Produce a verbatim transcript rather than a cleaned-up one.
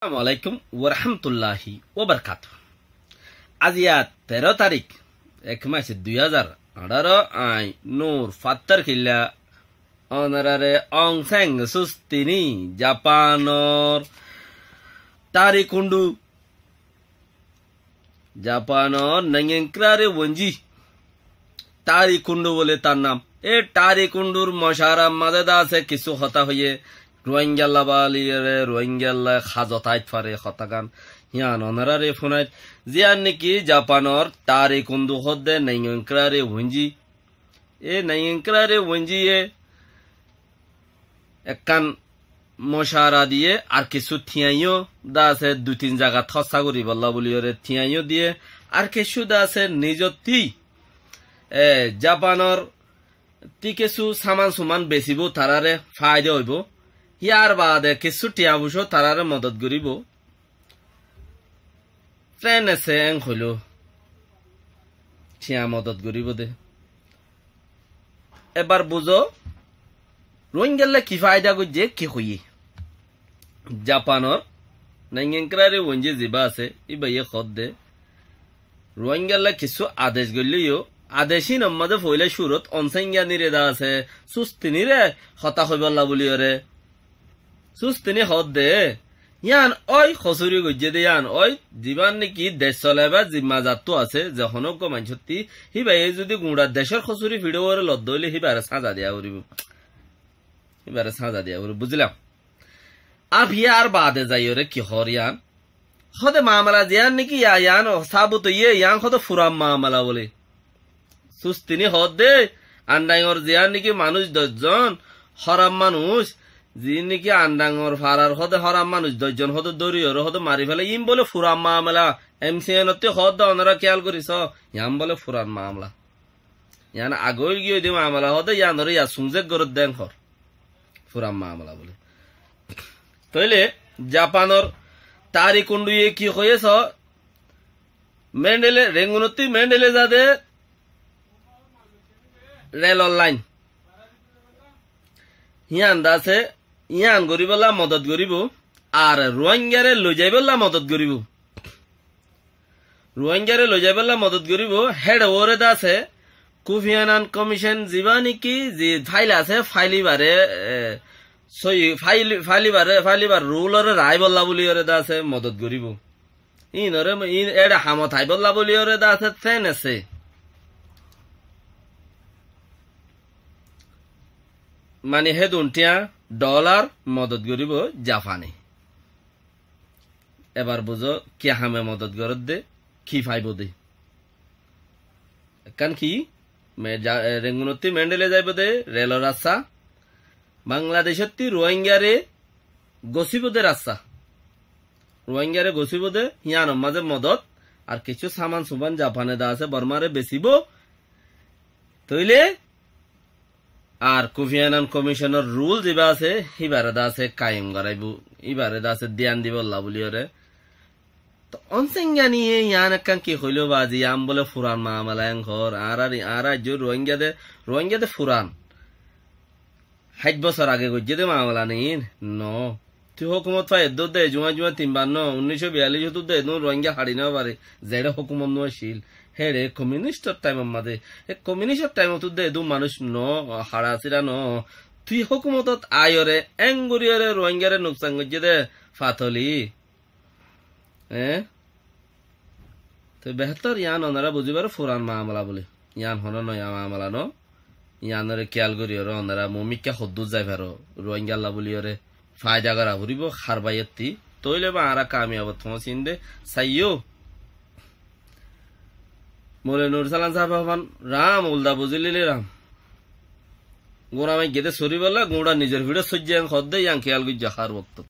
Assalamu alaikum warahmatulláhi wabarakátuhu. Aijja teró tarík, ek mac dui házar añçáro, añí Nur Fattar Killa, onoráre Aung San Suu Kyi, Japanor Tarikundu, Japanor Nengengkrari Wenji, Tarikundu bóle tar nam. E Tarikundur mocarar mazé de asé kissú hotá hoiyé, Ruáingalla báliyoré, Ruáingalla házot ait fare hotágan. Yían onoráre fúnait. Ziyán néki Japanor Tarikundu hoódde Nengengkrari Wenji. E Nengengkrari Wenjiye ekkán mocara diyé, ar kissú thiañ yó de asé, dui tin zagat hóssa goríbolla bóliyoré thiañ yó diyé, ar kissú de asé nizottí, e, Japanor tí kissú saman suman besibóu, taráre faida óibou. Yárbaade kissú thiañ fucóu taráre modot goríbou. Théne se en hoiló, thiañ modot goríbou de. Ebar buzó, Ruáingalla ki faida goijjé, ki hoiyé. Japanor Nengengkrari Wenji zibá asé, íbaye hoódde, Ruáingalla kissú adec goillé yó, adec hínor mazé foóila cúrot Aung San Suu Kyire de asé, Suu Kyi re hotá hoibólla bóliyoré. Suu Kyi hoódde, yían ói hosúri goijjé de, yían ói, zibár néki dec solaibar zimma zattú asé, ze honó uggúa maincótti, híbaye zudi guñça decór hosúri fiçóuware lodde óile híbare sáñza diya foribóu. Híbare sáñza diya foribóu, buzilam. Ar híyar baade zaiyoré ki hoór yían? Hóde mamala ziyán néki ya, yían o sábut óiye, yían hóde furan mamala bóle. Sustini hoódde, Andangor ziyán néki manúic doc zon, hóraf manúic, ziín néki Andangor farar hóde hóraf manúic doc zon hóde dóriyoré hóde mari féla, iín bóle furan mamala. Em si en ottí hoódde onorá kiyál gorí soó, yían bóle furan mamala. Yían age óigiyoi de mamala hóde, yíanoré yá suñzek goródde en hoór. Furan mamala bóle. Tóile Japanor Tari Kunduye ki hoiyé soó, Mendele, Rengunottí Mendele zade relor lain. Yían de asé, yían goríbolla modot goríbou, ar Ruáingare loizaibólla modot goríbou. Ruáingare loizaibólla modot goríbou, héçe uore de asé, Kofi Annan Komicon zibá néki, zi fail asé, fail íbare, e, sóiyi, fail, fail íbare, fail íbar rulore raáibolla bóliyoré de asé modot goríbou. Íinoré, íin éçe hamot aibólla bóliyoré de asé théne se. Mani hédun thiañ dholar modot goríbou Japane. Ebar buzó, ki hame modot gorédde, ki faibóu de. Ekkán ki, me-, ja-, e, Rengunottí Mendele zaibóu de, relor rasta. Bangladecótti Ruáingare gosíbou de rasta. Ruáingare gosíbou de, yíanor mazé modot, ar kessú saman suman Japane de asé, Bormare besíbou. Tóile, ar Kofi Annan Komisonor rul zibá asé, híbare de asé kaim goráibou, híbare de asé diyan dibólla bóliyoré. Toh Aung San Suu Kyie yían ekkán ki hoiló bazi, yían bóle furan mamala en hoór, añárar, añára aijjó Ruáinga de, Ruáinga de furan. Háit bosór age goijjé de mamala nein? No. Tui hókumot fai eddúr de, juá juá tin bar no, unnícco biyallicót de edún Ruáinga haçi no fare, zeçé hókumot no accíl. Héçe komunistor thaimor mazé, e komunistor thaimot de edún manúic no, haça sira no. Tui hókumotot aiyóre, engoríyoré Ruáingare nuksan goijjé de, fatoli. Eé? Te behétor yían onorá buzí faró furan mamala buli. Yían honó noya mamala no. Yíanoré kiyál goríyoré onorá mumikká hoddúr zai faró. Ruáingalla bóliyoré faida gorá foribóu, hár báiyottí. Tóile ba añára kamiyabot foóñsin de saiyó. Mole Nur Salam sáb hofán, ram ulda buzí lile ram. Guñça maijjé de soríbolla, guñça nizor fiçót soijjé en hoódde, yían kiyál goijjó hár woktót.